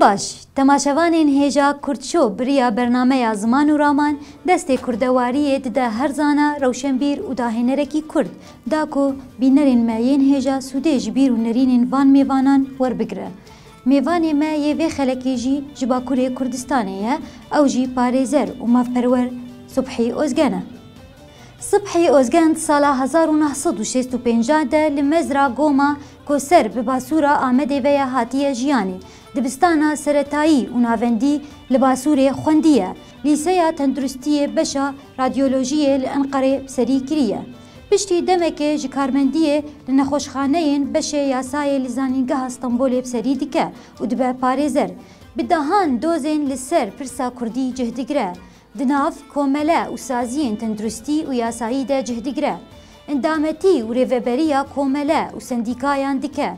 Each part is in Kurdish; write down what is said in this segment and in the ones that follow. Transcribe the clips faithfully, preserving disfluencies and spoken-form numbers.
Baş, temaşevanên hêja Kurd Show bi riya bernameya Ziman û Raman destê kurdewariyê dide her zana, rewşenbîr û dahênerekî Kurd, da ku bînerên me yên hêja sûdê ji bîr û nerînên van mêvanan werbigire. Mêvanê me yê vê xelekê jî ji Bakurê Kurdistanê ye, ew jî parêzer û mafperwer Subhî Ozgen e. Sibhî Ozgen di sala hezar û neh sed û şêst û pênc de li mezra Goma ku ser bi basûra Amedê ve ye hatiye jiyanê. Dibistana seretayî û navendî li Basûrê xwendiye. Lîseya tenduristiyê beşa radyolojiyê li Enqerê bi serî kiriye. Piştî demekê ji karmendiyê li nexweşxaneyên beşê yasayê li Zanîngeha Stenbolê bi serî dike û dibe parêzer. Bi dehan dozên li ser pirsa kurdî cih digire. Di nav komele û saziyên tenduristî û yasayî de cih digire. Endametî û rêveberiya komele û sendîkayan dike.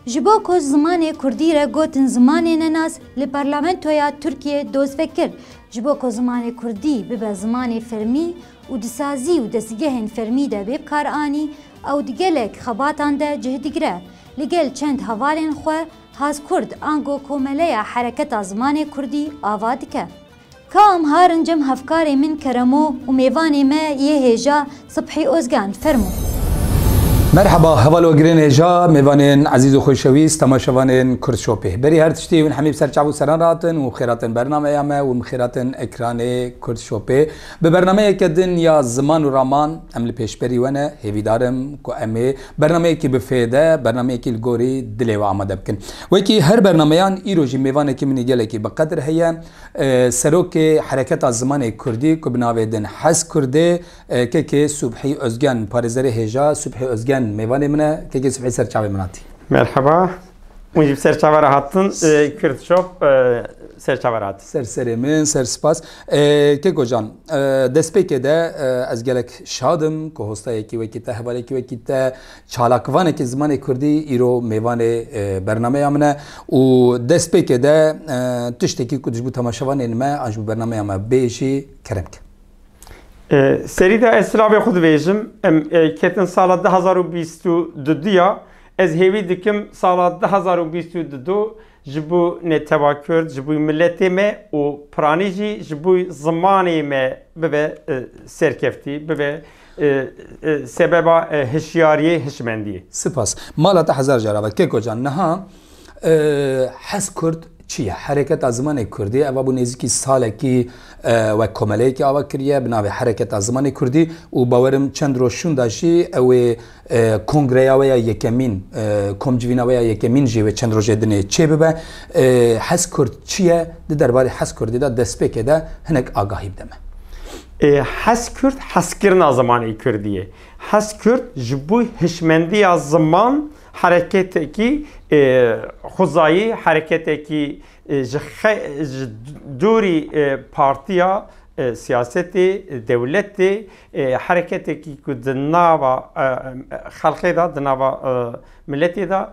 Ji bo ku zimanê kurdî re gotin zimanê nenas li parlamentoya Tirkiyê doz vekir. Ji bo ku zimanê kurdî bibe zimanê fermî û di sazî û dezgehên fermî de bê bikaranî, ew di gelek xebatan de cih digire. Li gel çend hevalên xwe, Has Kurd ango Komeleya Hereketa Zimanê Kurdî ava dike. Ka em harin cem hevkarê min Keremo û mêvanê me yê hêja Sibhî Ozgen, fermo. Merheba, heval û girên hêja, mêvanên ezîz û xweşewîst, temaşevanên Kurd Shopê. Berî her tiştî hûn hemî bi ser çav û seran rahatin û xêratin bernameya me û xêratin ekranê Kurd Shopê. Bi bernameyeke din ya Ziman û Raman em li pêşberî we ne, hêvîdar im ku em ê bernameyekî bi fêde, bernameyekî li gorî dilê we amade bikin. Wekî her bernameyan îro jî mêvanekî min ê gelekî bi qedir heye. E, serokê Hereketa Zimanê Kurdî ku bi navê din Hez Kurdê, e, kekê Subhî Ozgen, parêzerê hêja Subhî Ozgen mêvanê min e. Kekê Subhî, ser çavê min hatî. Merheba. Hûn jî bi ser çava re hatin. E, Kurd Shop, e, ser çava re hatin. Ser serê min, ser spas. E, Keko can, e, destpêkê de, e, ez gelek şad im ku hostayekî wekî te, hevalekî wekî te, çalakvanekî zimanê kurdî îro mêvanê, e, bernameya min e û destpêkê de, e, tiştekî ku ji bo temaşevanên me an ji bo bernameya me bêjî, kerem ke. E, serî de ez silavê xwe dibêjim. Em, e, ketin sala du hezar û bîst û du ya. Ez hêvî dikim sala du hezar û bîst û du ji bo netewa Kurd, ji bo miletê me û piranî jî ji bo zimanê me bibe, e, serkeftî, bibe, e, e, sebeba, e, hişyariyê, hişmendiyê. Spas. Mala te hezar cara be. Keko can, niha, e, Hez Kurd çi ye? Hereketa Zimanê Kurdî, eva bû nêzîkî salekî, e, wek komeleyekî ava kiriye, bi navê Hereketa Zimanê Kurdî û bawerim çend roj şûnda jî ew ê e, kongreya we ya yekemîn, e, komcivîna we ya yekemîn jî wê çend rojê dinê çêbibe. E, Hez Kurd çi ye? Di derbarê Hez Kurdî de destpêkê de hinek agahî bide me. E, Hez Kurd, hezkirina zimanê Kurdî ye. Hez Kurd ji bo hişmendiya ziman hereketekî, e, xwezayî, hereketekî, e, ji xe-, ji dûrî, e, partiya, e, siyasetê, e, dewletê, e, hereketekî ku di nava, e, xelkê de, di nava, e, miletê de,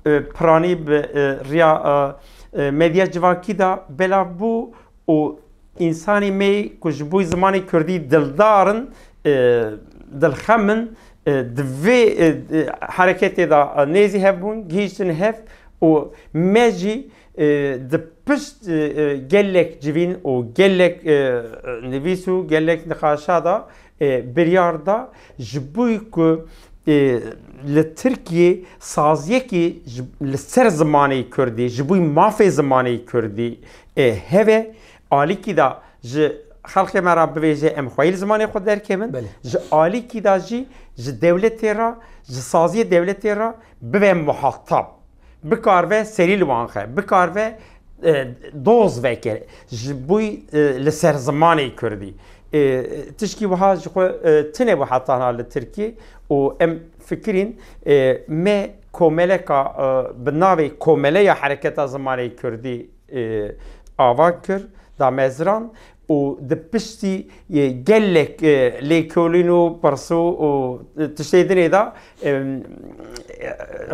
e, piranî bi, e, riya, e, e, medya civakî de belav bû û însanê me ku ji bo zimanê kurdî dildar in, e, dilxem in, e, di vê, e, e, hereketê de, e, nêzî hev bûn, gihîştin hev û me jî, e, di pişt, e, e, gelek civîn û gelek, e, nivîs û gelek nîqaşa de, e, biryar da ji bo ku, e, li Tirkiyê saziyekî ji, li ser zimanê kurdî, ji bo mafê zimanê kurdî, e, heve, alîkî de ji xelkê me re bivêje em xweyî li zimanê xwe derkevin, Belê. Ji alîkî de jî ji dewletê re, ji saziyê dewletê re bibe muhatab. Bikaribe serî li wan xe, bikaribe, e, doz veke ji bo, e, li ser zimanê kurdî. E, tişkî wiha ji xwe, e, tune bû heta niha li Tirkî û em fikirîn, e, me komeleka, e, bi navê Komeleya Hereketa Zimanê Kurdî, e, ava kir, damezrand û di piştî, e, gelek, e, lêkolîn û pirsû û, e, tiştê dinê de, e,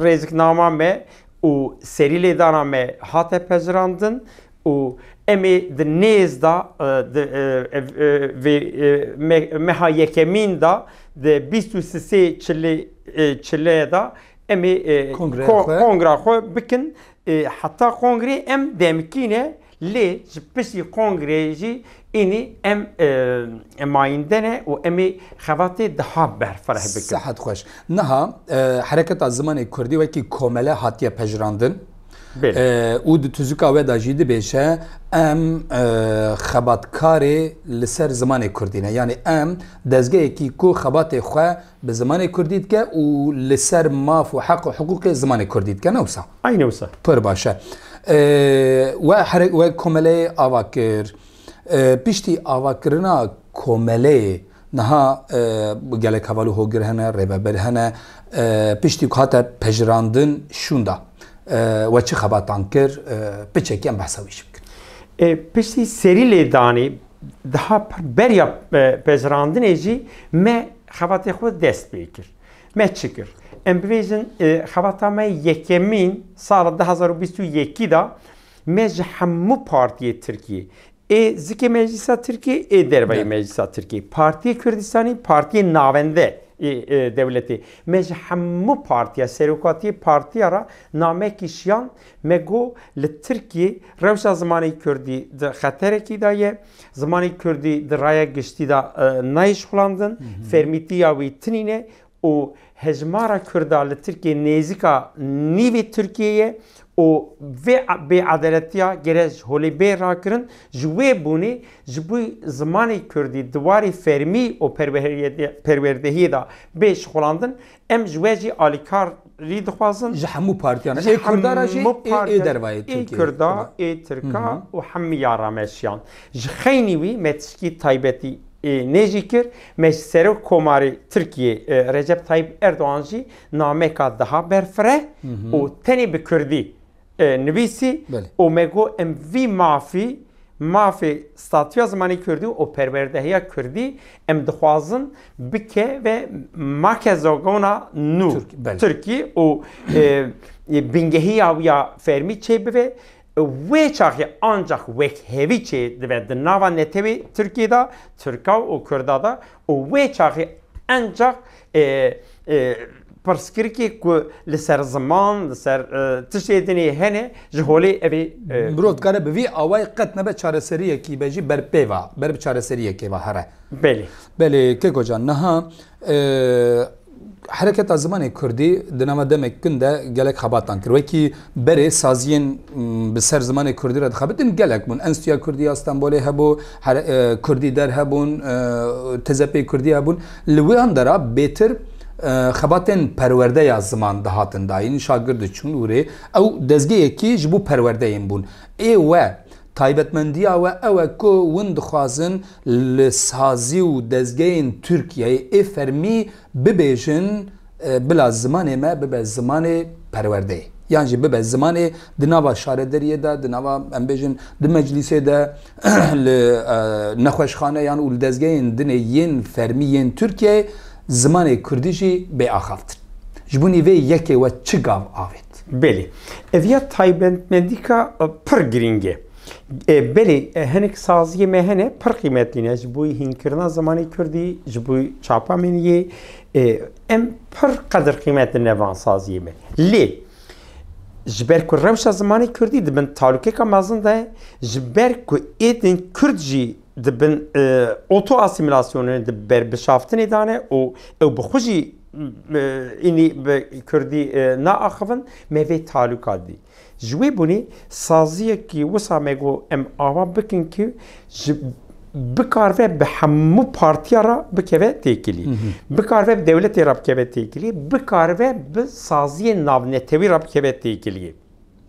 rêziknama me û serî lêdana me hate pejirandin û em ê di nêz de, e, di, e, e, e, vê, e, me-, meha yekemîn de di bîst û sisê çilê, e, çilê de em ê, e, Kongreya ko-, xwe. Kongra xwe bikin. e, heta kongrê em demkî ne, lê ji piştî kongrê jî înî em, e, mayînde ne û em ê xebatê daha berfireh bikin. Sehet xweş. Niha, e, hereketa zimanê kurdî wekî komele hatiye pejirandin. Belê. E, û di tuzika we de jî dibêje, em, e, xebatkarê li ser zimanê kurdî ne. Yanî em dezgehekî ku xebatê xwe bi zimanê kurdî dike û li ser maf û heq û hiqûqê zimanê kurdî dike, ne wisa? Aynî wisa. Pir baş e. E, we here-, we komeleyê ava kir. E, piştî avakirina komeleyê niha, e, gelek heval û hogir hene, rêveber hene. E, piştî ku hate pejirandin şûnda, e, we çi xebatan kir? E, piçekî em behsa wî jî bikin. E, piştî serî lêdanê, daha p-, beriya, e, pejirandinê jî me xebatê xwe dest pê kir. Me çi kir? Em bibêjin, e, xebata me yekemîn sala du hazar û bîst û yekî de me ji hemû partiyê Tirkiyê, ê zikê Meclisa Tirkiyê, ê dervayê Meclisa Tirkiyê, Partiyê Kurdistanî, partiyê navende ê, ê dewletê, me ji hemû partiya, serokatiyê partiya re name kişiyan, me got, li Tirkiyê rewşa zimanê kurdî di xeterekî de ye, zimanê kurdî di raya giştî de, e, nayê şixulandin, fermîtiya wî tinîne û hejmara kurda li Tirkiyê nêzîka nîvê Tirkiyê ye û vê a-, bêedaletiya gere ji holê bê rakirin. Ji wê bûnê ji bo zimanê kurdî di warê fermî û perweriyê-, perwerdehiyê de bê şixulandin, em ji we jî alîkarî dixwazin. Ji hemû partiyan, ê kurda re jî, ê, ê dervayê Tirkiyê. Ê kurda, ê tirka û hemî ya rameşiyan. Ji xeynî wî me tişkî taybetî, ê, nê jî kir. Me ji Serok Komarê Tirkiyê, e, Recep Tayyip Erdogan jî nameka daha berfireh û tenê bi kurdî, e, nivîsî. Belê. Û me got, em vî mafî, mafê statûya zimanê kurdî û perwerdehiya kurdî em dixwazin bike ve makezogona nû Tirk-, belê. Tirkî û, e, e, bingehiya wî ya fermî çêbibe. Wê çaxê ancak wekhevî çê dibe di nava netewê Tirkiyê de, Tirka û Kurda de û wê çaxê ancak, e, e, pirsgirêkê ku li ser ziman, li ser, e, tiştê dinê hene, ji holê evê, e, mirov dikare bi vî awayî qet nebe çareseriyekî be jî ber pê va, ber bi çareseriyekê va here. Belê. Belê, Keko can, niha, e, hereketa zimanê kurdî di nava demek kin de gelek xebatan kir. Wekî berê saziyên, m, bi ser zimanê kurdî re dixebitin gelek bûn. Enstitûya Kurdî ya Stenbolê hebû, here-, e, Kurdî Der hebûn, e, T Z P Kurdî hebûn. Li wan dera bêtir, e, xebatên perwerde ya ziman dihatin dayîn, şagird diçûn û rê. Ew dezgehekî ji bo perwerdeyên bûn. Ê we, taybetmendiya we ew e ku hûn dixwazin li sazî û dezgehên Tirkiyeyê ê fermî bibêjin, e, bila zimanê me bibe zimanê perwerdeyê. Yan jî bibe zimanê di nava şaredariyê de, di nava, em bêjin, di meclîsê de, li, e, nexweşxaneyan û li dezgehên dinê yên fermî yên Tirkiyeyê zimanê kurdî jî bê axaftin. Ji bo nîvê yekê we çi gav avêt? Belê. Ev ya taybetmendîka, e, pir girîng e. E, belê, e, hinek saziyê me hene, pir qîmetî ne. Ji bo hînkirina zimanê kurdî, ji bo çapa meniyê, e, em pir qedir qîmet dine van saziyê me. Lê ji ber ku rewşa zimanê kurdî di bin talûkeka mezin de ye, ji ber ku êdin kurd jî di bin, e, oto asîmîlasyonê, di berbişaftinê de ne û ew bi xwe jî, e, înî bi kurdî, e, naaxivin, me vê talûka dî. Ji wê bûnê saziyekî wisa me got em ava bikin ki ji bikaribe bi hemû partiya re bikeve têkilî. Bikaribe bi dewletê re bikeve têkilî, bikaribe bi saziyên navnetewî re bikeve têkiliyê.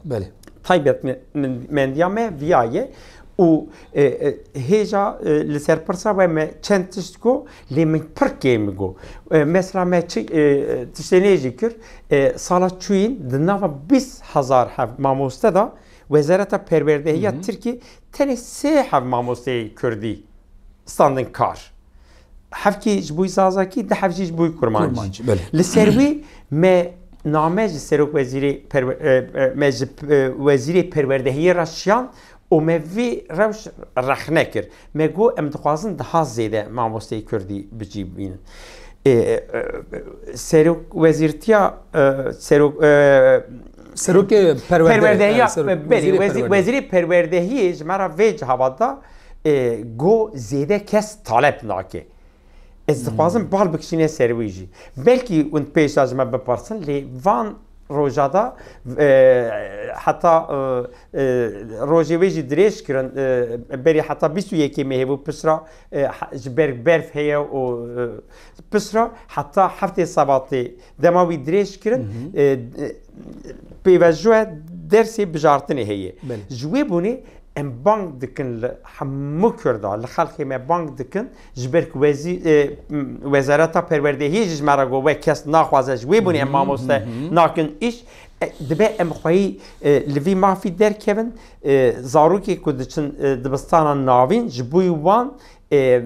Belê. Taybetmendiya me viya ye û, e, e, hêja, e, li ser pirsa we me çend tişt got, lê min pir kêm got. E, mesela me çi, e, tiştê nê jî kir, e, sala çûyîn di nava bîst hezar hev mamoste de Wezareta Perwerdehiya Tirkiyê tenê sê hev mamosteyê kurdî standin kar. Hevkî ji bo Zazakî, du hev jî ji bo Kurmancî. Kurmancî, belê. Li ser wî me name ji Serok Wezîrê Perwe-, e, e, me ji, e, Wezîrê Perwerdehiyê re şiyan û me vî rewş rexne kir. Me got, em dixwazin daha zêde mamosteyê kurdî bi cî bînin. E, e, e, Serok Wezîrtiya, e, Serok, e, Serokê perwerde, perwerdehiya e, serok-, berê wezîrê wezî- perwerde. Wezîrê perwerdehiyê ji me re vê cihava da, e, got zêde kes taleb nake. Ez dixwazim bal bikişîne ser wî jî. Belkî hûn pêş de ji me bipirsin, lê van roja da, e, heta, e, e, rojê wê jî dirêj kirin, e, berê heta bîst û yekê mehê bû, piştre, e, ha- ji ber berf heye û, e, piştre heta heftê sebatê dema wî dirêj kirin, e, e, pêvajoya dersê bijartinê heye. Belê. Ji wê bûnê em bang dikin li hemû Kurda, li xelkê me bang dikin, ji ber ku wezî-, e, m, Wezareta Perwerdehiyê jî ji me re got, wek kes naxwaze, ji wê bûnê em mamoste nakin îş. E, dibe em xweyî, e, li vî mafî derkevin, e, zarokê ku diçin, e, dibistana navîn, ji bo wan, e,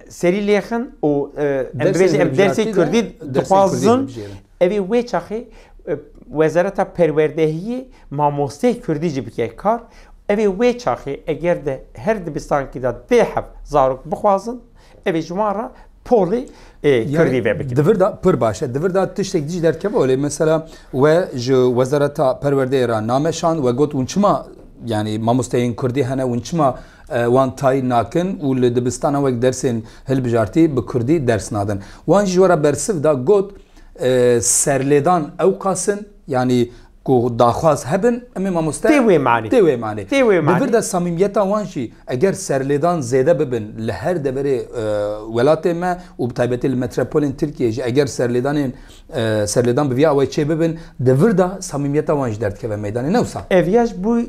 serî lêxin û, e, em Dersên bibêjin em hilbijartî dersê de, Kurdî dersên Kurdî dixwazin. hilbijêrin. Evê wê çaxê, e, Wezareta Perwerdehiyê mamosteyê Kurdî jî bike kar. Evê wê çaxê eger de her dibistankî de dê hev zarok bixwazin, evê ji wan re polê, e, Yani, Kurdî vebikin. Di vir de pir baş e. Di vir de tiştek dî jî derkeve olê. Mesela we ji Wezareta Perwerdeyê re name şand, we got hûn çima, yani mamosteyên Kurdî hene, hûn çima, e, wan tayîn nakin û li dibistana wek dersên hilbijartî bi Kurdî ders nadin. Wan jî ji we re bersiv da, got, e, serlêdan ewqas in, yani ku daxwaz hebin, em ê mamoste Tê wê manê. Tê wê manê. Tê wê manê. Di vir de samîmiyeta wan jî, eger serlêdan zêde bibin li her deverê, e, welatê me û bi taybetî li metropolên Tirkiyê jî, eger serlêdanên, e, serlêdan bi vî awayî çê bibin, di vir de samîmiyeta wan jî derdikeve meydanê. Ne wisa? Ev ya ji bo, e,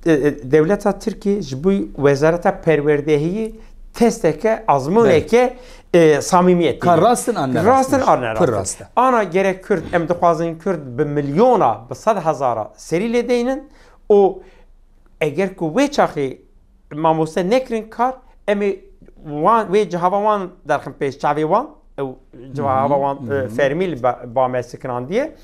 e, dewleta Tirkiyê, ji bo Wezareta Perwerdehiyê testeke, azmûneke, e, samîmiyetê. Ka rast in an ne Rast in rast? an ne rast in. Pir rast e. Ana gerek Kurd, em dixwazin Kurd bi milyona, bi sed hezara serî lê deynin û eger ku wê çaxê mamoste nekirin kar, em ê wan, wê cihava wan derxin pêş çavê wan, ew cihava wan, e, fermî li ba-, ba me sikinandiye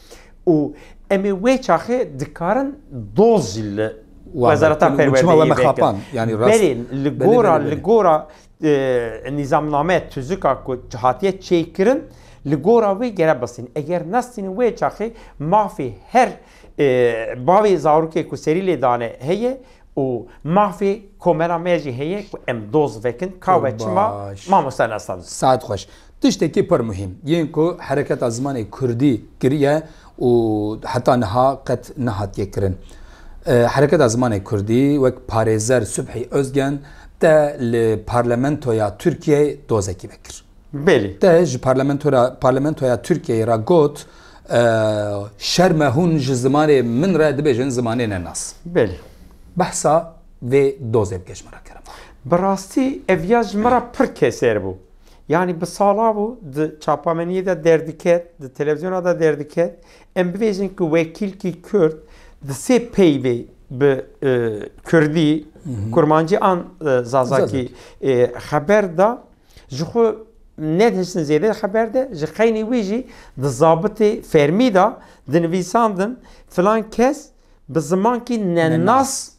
û em ê wê çaxê dikarin doz jî li Wan Wezareta vekin û çima we Perwerdeyê me vekin. xapan? Yani rast. Belê, li Belê, gora, belê, belê. li gora, e, nîzamname, tuzika ku hatiye çêkirin, li gora wê gere bistîn. Eger nestînin wê çaxê mafê her, e, bavê zarokê ku serî lê dane heye û mafê komela me jî heye ku em doz vekin. Ka we çima Baş. mamoste nestan? Saet xweş. Tiştekî pir muhîm, yên ku Hereketa Zimanê Kurdî kiriye û heta niha qet nehatiye kirin. E, Hereketa Zimanê Kurdî wek parêzer Subhî Ozgen te li Parlamentoya Tirkiyeyê dozekî vekir. Belê. Te ji parlamentora, Parlamentoya Tirkiyeyê re got, e, şerm e hûn ji zimanê min re dibêjin zimanê nenas. Belê. Behsa vê dozê bike ji min re kerem. Bi rastî ev ya ji min re pir keser bû. Yani bi sala bû di çapemeniyê de derdiket, di televizyona de derdiket. Em bibêjin ku wekîlkî Kurd di sê peyvê bi, e, Kurdî, Kurmancî an, e, Zazakî, Zazakî. E, xeber da. Ji xwe nedihiştin zêde xeber de, ji xeynî wî jî di zabitê fermî de dinivîsandin filan kes bi zimankî nenas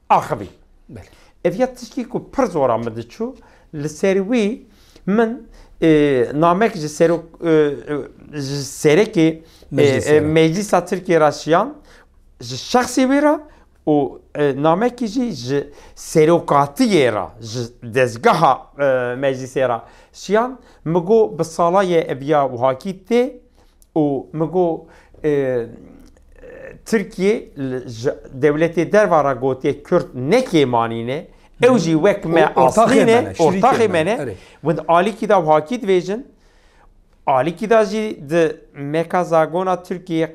axivî. Belê. Ev ya tişkî ku pir zora min diçû, li ser wî min, e, namek ji serok, e, e, ji serekê, e, Meclîsê e, re. Meclîsa Tirkiyê re şiyan, ji şexsê wî re û, e, namekî jî ji serokatiyê re, ji dezgeha, e, Meclîsê re şiyan. Min got bi sala ye ev ya wahakî tê û min got, e, Tirkiye li, ji dewletê derva re gotiye Kurd ne kêmanî ne. Ew jî wek me O-, ortaxê aslî ne, me ne, şirîkê ortaxê me me ne. ne. Erê. Win alîkî de wahakî dibêjin. Alîkî de jî di meka zagona Tirkiyê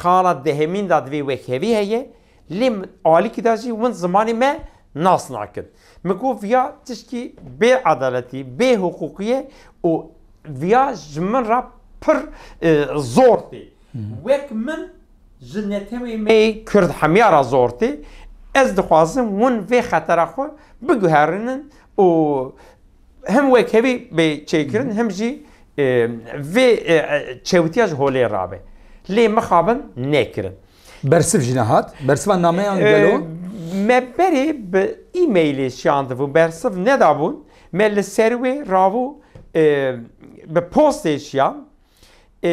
xala dehemîn de divê wekhevî heye. Lê alîkî de jî win zimanê me nas nakin. Min got viya tişkî bê edaletî, bê hiqûqî ye û viya ji min re pir, e, zor tê. Wek min ji netewê me yê Kurd hemiya re zor tê. Ez dixwazim win vê xetera xwe biguherînin û hem wekhevî bê çêkirin, hem jî, e, vê, e, e, çewtiya ji holê rabe. Lê mixabin nekirin. Bersiv jî nehat. Bersiva nameyan E, gelo? Me berê bi e-mailê şiyandibû, bersiv nedabûn. Me li ser wê rabû, e, bi postê şiyan. E,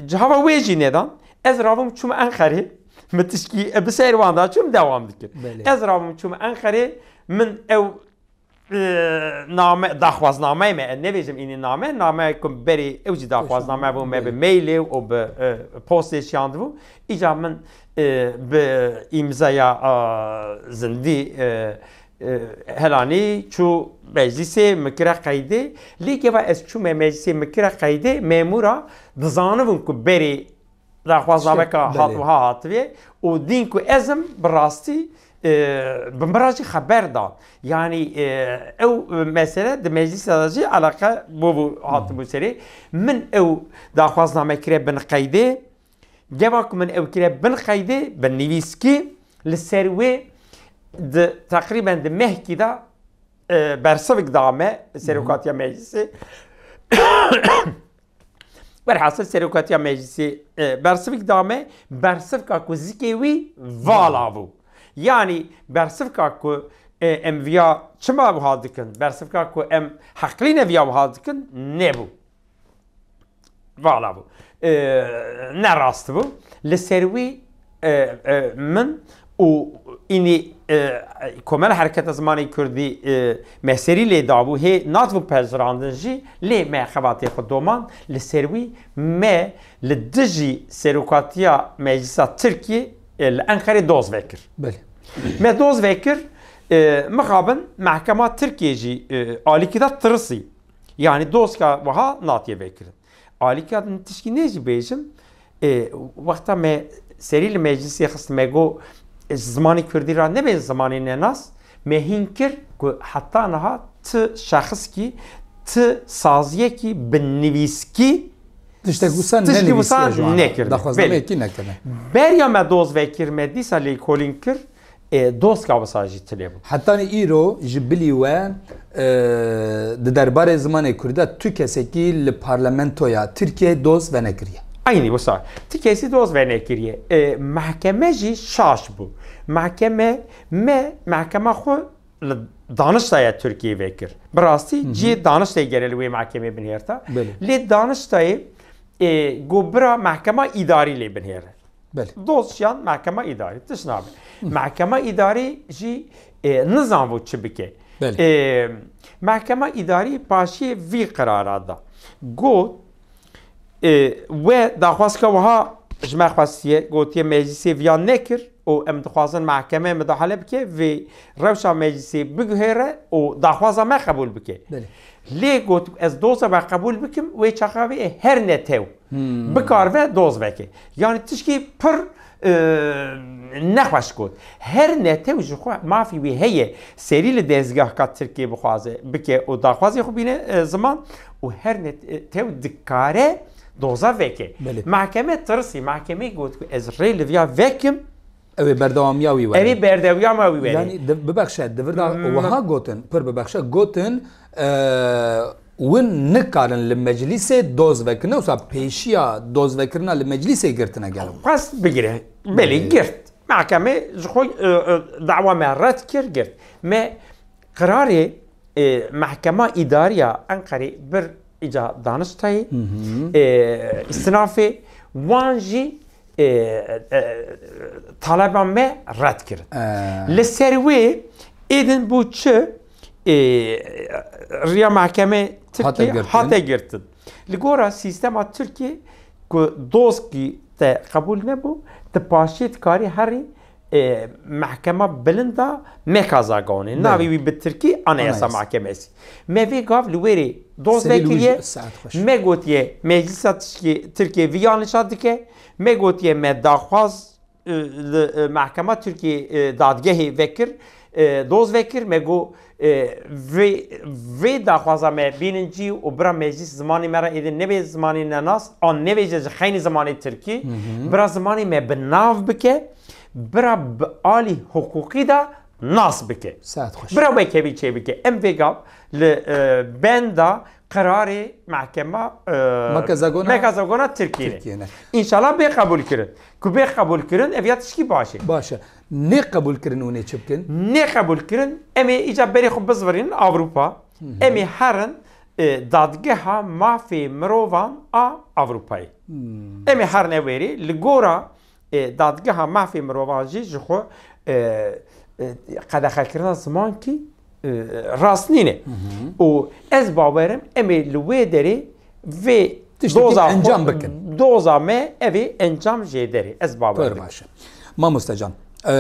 cihava wê jî nedan. Ez rabûm çûm Enqerê, min tişkî, e, bi ser wan da çûm dewam dikir. Belê. Ez rabûm çûm Enqerê, min ew, e, name, daxwaznameyê me, e, nebêjim înî name, name ku berê ew jî daxwazname bû, me bi mailê û bi, e, postê şiyandibû. Îca min, e, bi îmzaya, a, zindî, e, e, helanî çû meclîsê, min kire qeydê. Lê geva ez çûme meclîsê, min kire qeydê, memûra dizanibûn ku berê daxwaznameka hat wiha hatiye û dîn ku ez im bi rastî, e, bi min re jî xeber dan. Yanî, e, ew mesele di meclîsa de jî eleqe bûbû, hatibû serê. Min ew daxwazname kire bin qeydê. Geva ku min ew kire bin qeydê, bi nivîskî, li ser wê di teqrîben di mehkî de, e, bersivik da me, serokatiya meclîsê. Werhasil serokatiya meclîsê, e, bersivik da me, bersivka ku zikê wî vala bû. Yanî bersivka ku, e, em viya çima wiha dikin? Bersivka ku em heqlî ne viya wiha dikin, nebû. Vala bû. E, ne rast bû. Li ser wî, e, e, min û înî, e, Komel Hereketa Zimanê Kurdî, e, me serî lê dabû, hê natibû pejirandin jî, lê me xebatê xwe doman, li ser wî me li dijî serokatiya Meclisa Tirkiyê, e, li Enqerê doz vekir. Belê. Me doz vekir, e, mixabin mehkema Tirkiyê jî, e, alîkî de tirisî. Yanî doska wiha natiye vekirin. Alîka din tişkî nê jî bêjim, e, wexta me serî li meclisê xist, me got, e, ji zimanê kurdî re nebên zimanê nenas, me hîn kir ku heta niha ti şexskî, ti saziyekî bi nivîskî tiştek wisa tişkî wisa nekir. Daxwaznameyekî nekirine. Beriya me doz vekir, me dîsa lêkolîn kir, e, doska wisa jî tune bû. Hetanî îro ji bilî we, e, di derbarê zimanê kurdî de tu kesekî li parlamentoya Tirkiyeyê doz venekiriye. Eynî wisa. Tu kesî doz venekiriye. E, mehkeme jî şaş bû. Mehkeme me, mehkema xwe li Daniştaya Tirkiyê vekir. Bi rastî cihê Daniştayê gere li wê mehkemê binêrta. Belê. Lê Daniştayê, e, got bira mehkema îdarî lê binêre. Belê. Doz şiyan mehkema îdarî, tişt nabe. Mehkema îdarî jî, e, nizanbû çi bike. Belê. E, mehkema îdarî paşiyê vî qirara da. Got, e, we daxwazka wiha ji me xwestiye, gotiye meclisê viya nekir û em dixwazin mehkeme midahale bike, vê rewşa meclisê biguhêre û daxwaza me qebûl bike. Belê. Lê got, ez doza me qebûl bikim, wê çaxa wê her netew bikaribe doz veke. Yanî tişkî pir, e, nexweş got. Her netew ji xwe mafî wî heye, serî li dezgehka Tirkiyê bixwaze, bike û daxwazê xwe bîne, e, ziman û her netew dikare doza veke. Belê. Mahkeme tirsî, mahkemê got ku ez rê li viya vekim, Ew ê berdewamiya wî were. Ew ê berdewamiya wî were. Yanî, di-, bibexşe, di vir de wiha gotin, pir bibexşe, gotin, e, win nikarin li meclîsê doz vekirin, wisa pêşiya dozvekirina li meclîsê girtine gelo. Xwest bigire. Belê, girt. Mahkemê ji xwe, e, e, dawa me red kir, girt. Me qirarê, e, Mehkema Îdariya Enqerê bir îca Daniştayê, e, îstinafê wan jî e, e, taleba me red kirin. E. Li ser wê êdin bû çi? E, riya mahkemê Tirkiyê hate girtin. Li gora sîstema Tirkiyê ku dozkî te qebûl nebû, tu paşê dikarî herî, e, mehkema bilinda mekazagonê. Belê. Navê wî bi Tirkî Anayasa Mahkemesi. Me vê gav li wêrê doz vekiriye. Me gotiye Meclisa Tirkiyê, Tirkiyê viya nişa dike. Me gotiye me daxwaz, e, li, e, Mehkema Tirkiyê, e, dadgehê vekir, e, doz vekir. Me got, e, vê, vê daxwaza me bînin cî û bira meclis zimanê me re êdin nebe zimanê nenas, an nebêje ji xeynî zimanê tirkî, bira zimanê me bi nav bike, bira bi alî hiqûqî de nas bike. Saet xweş. Bira wekevî çê bike. Em vê gav li, e, benda qirarê mehkema, e, Mekazagona Tirkiyê ne. Tirkiyê ne. Înşallah bê qebûl kirin. Ku bê qebûl kirin, ev ya tişkî baş e. Baş e. Nê qebûl kirin û nê çi bikin? Nê qebûl kirin, em ê îca berê xwe bizvirînin Ewropa. Em ê herin, e, Dadgeha Mafê Mirovan a Ewropayê. Hmm. Em ê herine wêrê, li gora, e, Dadgeha Mafê Mirovan jî ji xwe, e, e, qedexekirina zimankî, e, rast nîne. Hı hı. Û ez bawerim em ê li wê derê vê Tiştekî doza encam xwe, bikin. Doza me ev ê encam jê derê. Ez bawer Pir dikim. Baş e. Mamoste can, e,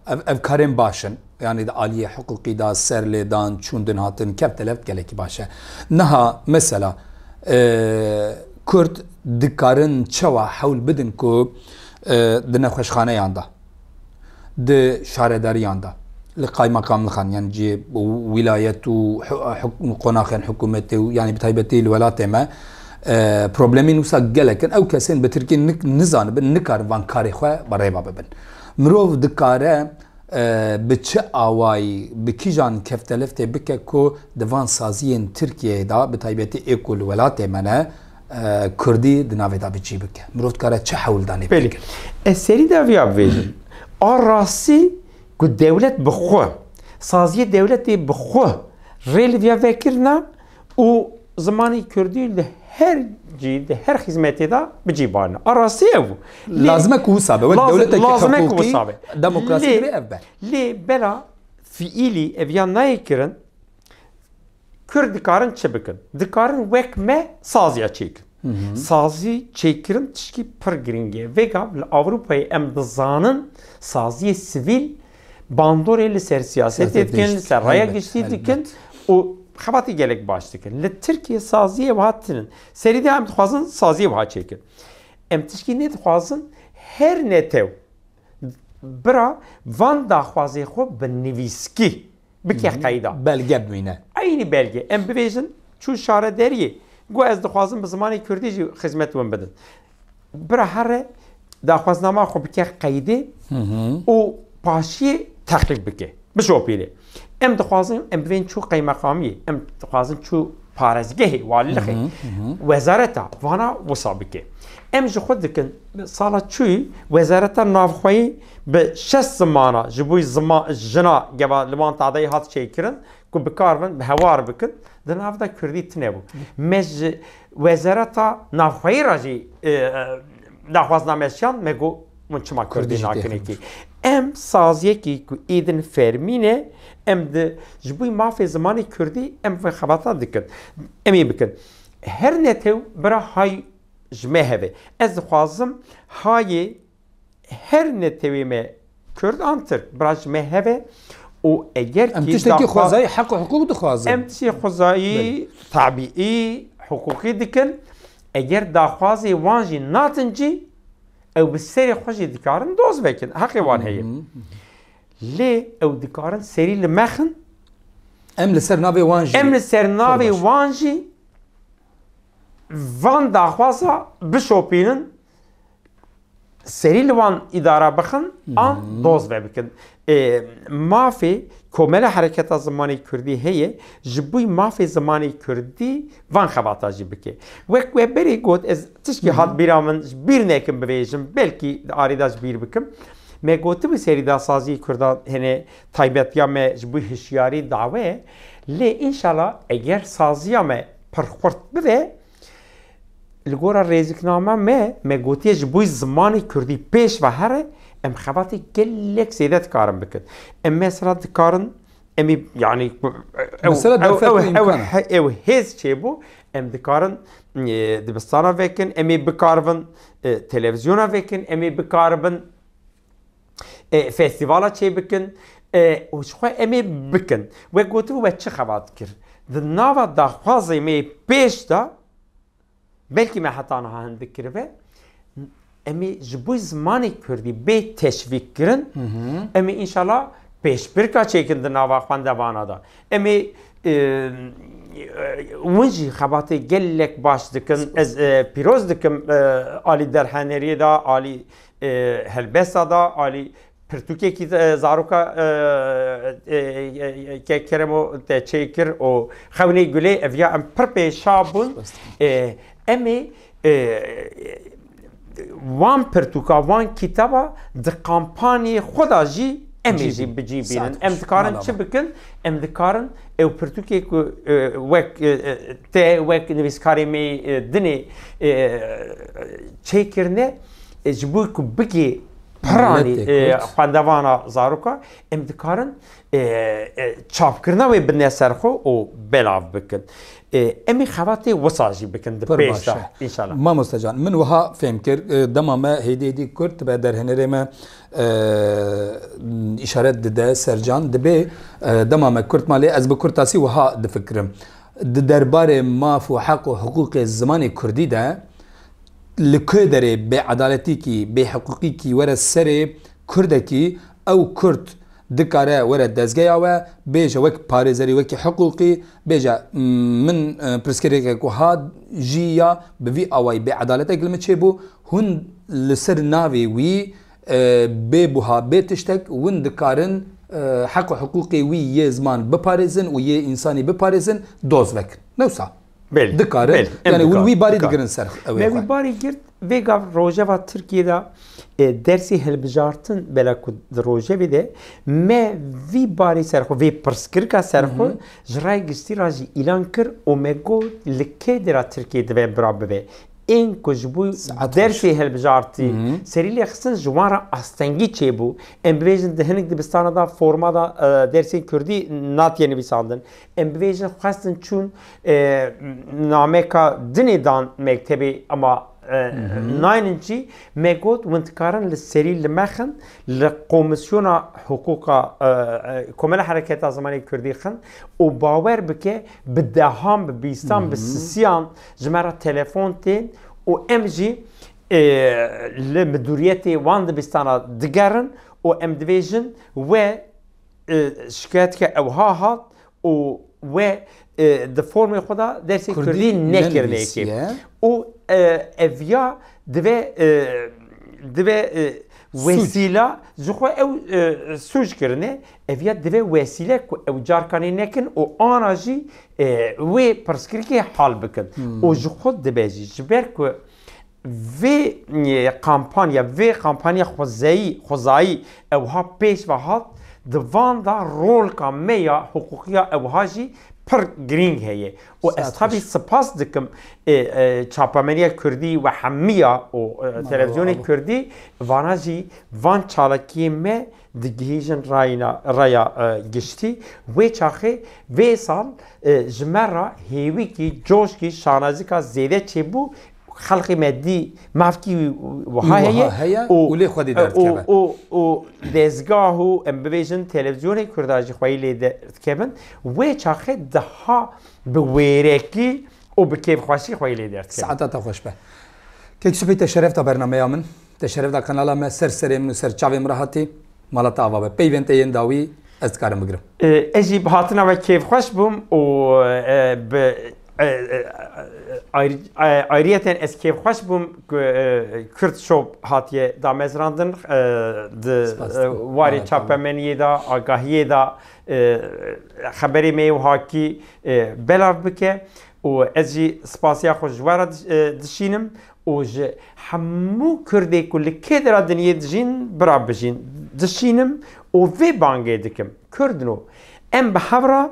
ev, ev karên baş in. Yani di aliyê hiqûqî de serlêdan, çûndin hatin, kevteleft gelekî baş e. Niha mesela, e, Kurd dikarin çawa hewl bidin ku, e, di nexweşxaneyan de, di şaredariyan de, li qaymaqamlixan, yani cihê wîlayet û hu-, huk-, qonaxên hikûmetê û yani bi taybetî li welatê me, e, problemên wisa gelek in. Ew kesên bi tirkî nik-, nizanibin, nikarin van karê xwe bi rêva bibin. Mirov dikare, e, bi çi awayî, bi kîjan kevteleftê bike ku di van saziyên Tirkiyeyê de, bi taybetî ê ku li welatê me ne, e, Kurdî di navê de bi cî bike? Mirov dikare çi hewldanê Belê. Bike? Ez serî de viya bivêjim. A rastî ku dewlet bi xwe, saziyê dewletê bi xwe rê li viya vekirina û zimanê Kurdî li her cî, di her xizmetê de bi cî bane. A rastî ev bû. Lê Lazim e ku wisa be. Wek lazim, dewleteke lazim e ku hiqûqî, wisa be. Demokrasî Lê, divê ev be. Lê bela fiîlî ev ya nayê kirin, Kurd dikarin çi bikin? Dikarin wek me saziya çêkin. Hı hı. Sazî çêkirin tişkî pir girîng e. Vêga li Ewropayê em dizanin saziyê sivîl bandorê li ser siyasetê Siyaset dikin, li ser raya giştî dikin û xebatê gelek baş dikin. Li Tirkiye saziyê wiha tinin. Serî de em dixwazin saziyê wiha çêkin. Em tişkî nedixwazin her netew bira van daxwazê xwe bi nivîskî bike Hı hı. qeyda. Belge bimîne. Eynî belge. Em bivêjin çû şaredariyê. Got ez dixwazim bi zimanê Kurdî jî xizmet win bidin. Bira here daxwaznama xwe bike qeydê Hı hı. û paşiyê teqlîd bike. Bişopîne. Em dixwazin, em bivên çû qeymeqamiyê. Em dixwazin çû parêzgehê, walilixê. Hı hı, hı hı. Wezareta vana wisa bike. Em ji xwe dikin, sala çûyî Wezareta Navxweyî bi şeş zimana ji bo zima-, jina geva li wan tadeyî hat çêkirin ku bikaribin bi hewar bikin, di nav de Kurdî tine bû. Me ji Wezareta Navxweyî re jî, e, e, daxwazna me şiyan, me got, hûn çima Kurdî Kurdî jî nakin têxin. Êkî? Em saziyekî ku êdin fermî ne, em di, ji bo mafê zimanê Kurdî em vê xebata dikin. Em ê bikin. Her netew bira hay ji me heve. Ez dixwazim hayê her netewê me Kurd an Tirk, bira ji me heve û eger Em kî tiştekî daxwa-, xwezayî, heq û hiqûq dixwazin. Em tiştê xwezayî, Belê. Tabîî, hiqûqî dikin. Eger daxwazê wan jî natin cî, ew bi serê xwe jî dikarin doz vekin. Heqê wan heye. Hı hı. Lê ew dikarin serî li me xin. Em li ser navê wan jî Em li ser navê Pir baş. Wan jî van daxwaza bişopînin, serî li wan îdara bixin, an Hmm. doz ve bikin. Ê, mafê Komela Hereketa Zimanê Kurdî heye, ji bo mafê zimanê Kurdî van xebata jî bike. Wek we berê got, ez tişkî Hı hı. hat bîra min, ji bîr nekim bivêjim, belkî di arê de ji bîr bikim. Me gotibû serî de saziyê Kurdan hene taybetiya me ji bo hişyarî dawe ye. Lê înşallah eger saziya me pir xurt bibe, li gora rêziknama me, me gotiye ji bo zimanê Kurdî pêş ve here, em xebatê gelek zêde dikarin bikin. Em mesela dikarin, em ê, yani, ew, Mesela ew, derfet ew, û ew, imkan e. he-, ew hêz çêbû, em dikarin, e, dibistana vekin, em ê bikaribin, e, televîzyona vekin, em ê bikaribin, e, festîvala çêbikin, e, û ji xwe em ê bikin. Wek gotibû, we çi xebat kir? Di nava daxwazê me yê pêş de, belkî me heta niha hindik kiribe, em ê ji bo zimanê Kurdî bê teşvîk kirin, Hı hı. em ê înşallah pêşbirka çêkin di nava xwendevana de. Em ê, e, e, win jî xebatê gelek baş dikin. Ez, e, pîroz dikim, e, alî derheneriyê de, alî, e, helbesta de, alî pirtûkekî, e, zaroka, e, e, e, e, ke Keremo te çêkir û Xewnê Gulê, ev ya em pir pêşa bûn. Spas dikim. E, em ê, e, wan pirtûka, wan kitaba di kampaniyê xwe de jî Em ê jî bi cî bînin. Em dikarin çi bikin? Em dikarin ew pirtûkê ku, e, wek, e, e, te, wek nivîskarê me, e, dinê, e, çêkirine, e, ji bo ku bigê piranî, e, xwendevana zaroka, em dikarin, e, e, çapkirina wê bidine ser xwe û belav bikin. E, em ê xebatê wisa jî bikin di pêş de, înşallah. Mamoste can, min wiha fêm kir, e, dema me hêdî hêdî kurt dibe derhênerê me, e, îşaret dide ser can, dibê, e, dema me kurt ma lê ez bi kurtasî wiha difikirim. Di derbarê maf û heq û hiqûqê zimanê kurdî de li ku derê bêedaletîkî, bêhiqûqîkî were serê kurdekî, ew kurd dikare were dezgeya we, bêje wek parêzerî, wekî hiqûqî, bêje, "Min, e, pirsgirêkek wiha jî ya bi vî awayî bêedaletek li min çêbû, hûn li ser navê wî, e, bê buha, bê tiştek, hûn dikarin, e, heq û hiqûqê wî yê ziman biparêzin û yê însanî biparêzin, doz vekin." Ne wisa? Belê, dikarin. Belê, em dikarin. Yanî hûn wî barî digirin ser ew ê xwe. Me wî barî girt, vê gav rojeva Tirkiyê de, e, dersê hilbijartin bela ku di rojevê de me vî barî ser xwe, vê pirsgirka ser xwe ji rayê giştî re jî îlan kir û me got li kê dera Tirkiyê divê bira bibe. Ên ku ji bo dersê hilbijartî serî lêxistin ji wan re astengî çêbû. Em bibêjin di hinek dibistana de forma de, e, dersên kurdî natiye nivîsandin. Em bibêjin xwestin çûn, e, nameka dinê dan mektebê, ama, e, naynin jî. Me got, hûn dikarin li serî li me xin, li Komîsyona Hiqûqa, e, e, Komela Hereketa Zimanê Kurdî xin û bawer bike bi dehan, bi bîstan, bi sisiyan ji me re telefon tên û em jî, e, li midûriyetê wan dibistana digerin û em dibêjin we, e, şikayeteke ewha hat û we, e, di formê xwe de dersê kurdî nekirine yekê. Û, e, ev ya divê, e, divê, e, wesîla ji xwe ew, e, sûc kirine, ev ya divê wesîle ku ew carkanê nekin û ana jî, e, wê pirsgirêkê hal bikin. Û ji xwe dibe jî, ji ber ku vê, e, kampanya, vê kampanya xwezayî, xwezayî ewha pêş ve hat, di van de rolka me ya hiqûqiya ewha jî pir girîng heye. Û ez tabî spas dikim, e, e, çapemeniya kurdî we hemiya û, e, televizyonê kurdî vana jî van çalakiyê me digihîjin rayna, raya, e, giştî. Wê çaxê, vê sal, e, ji me re hêwîkî, coşkî, şanazîka zêde çêbû. Xelkê me dî mafkî wiha heye û, û lê xwedî derdikeve. Û, û, û dezgah û em bibêjin televîzyonê kurda jî xweyî lê derdikevin. Wê çaxê daha bi wêrekî û bi kêfxweşî xweyî lê derdikevin. Saeta te xweş be. Kek Supî, te şeref da bernameya min, te şeref da kanala me, ser serê min û ser çavê min re hatî. Mala te ava be. Peyvên te yên dawî ez dikarim bigirim. E, ez jî bi hatina we kêfxweş bûm û, e, bi, e, e, ayr-, e, ayriyeten ez kêfxweş bûm ku, e, Kurd Shop hatiye damezrandin, e, di, e, warê çapemeniyê de, agahiyê de, e, xeberê me yê wahakî, e, belav bike û ez jî spasiya xwe ji we re diş-, e, dişînim. Û ji hemû Kurdê ku li kê dera dinyê dijîn, bira bijîn, dişînim û vê bangê dikim. Kurdno, em bi hev re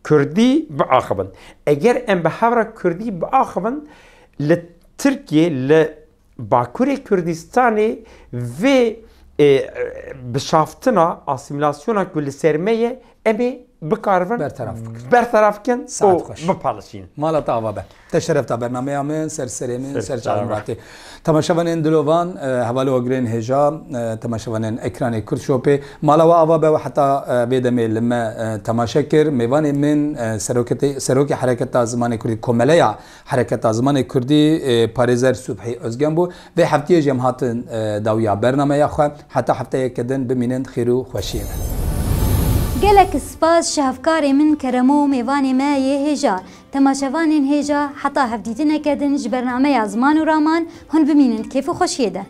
Kurdî biaxivin. Eger em bi hev re Kurdî biaxivin, li Tirkiyê, li Bakurê Kurdistanê vê, e, bişaftina, asîmîlasyona ku li ser me ye, em ê bikaribin berteraf bikin, berteraf bikin û bipalişînin. Mala te ava be. Te şeref da bernameya min, ser serê min, ser çavê min re hatî. Temaşevanên dilovan, e, hevalê we girên hêja, e, temaşevanên ekranê Kurd Shopê. Mala we ava be, we heta, e, vê demê li me, e, temaşe kir. Mêvanê min, e, seroketê-, serokê Hereketa Zimanê Kurdî, Komeleya Hereketa Zimanê Kurdî, e, parêzer Subhî Ozgen bû. Vê heftiyê jî em hatin, e, dawiya bernameya xwe. Heta hefteyeke din bimînin di xêr û xweşiyê de. Gelek spas ji hevkarê min Keremo û mêvanê me yê hêja. Temaşevanên hêja, heta hevdîtineke din ji bernameya Ziman û Raman hûn bimînin di kêf û xweşiyê de.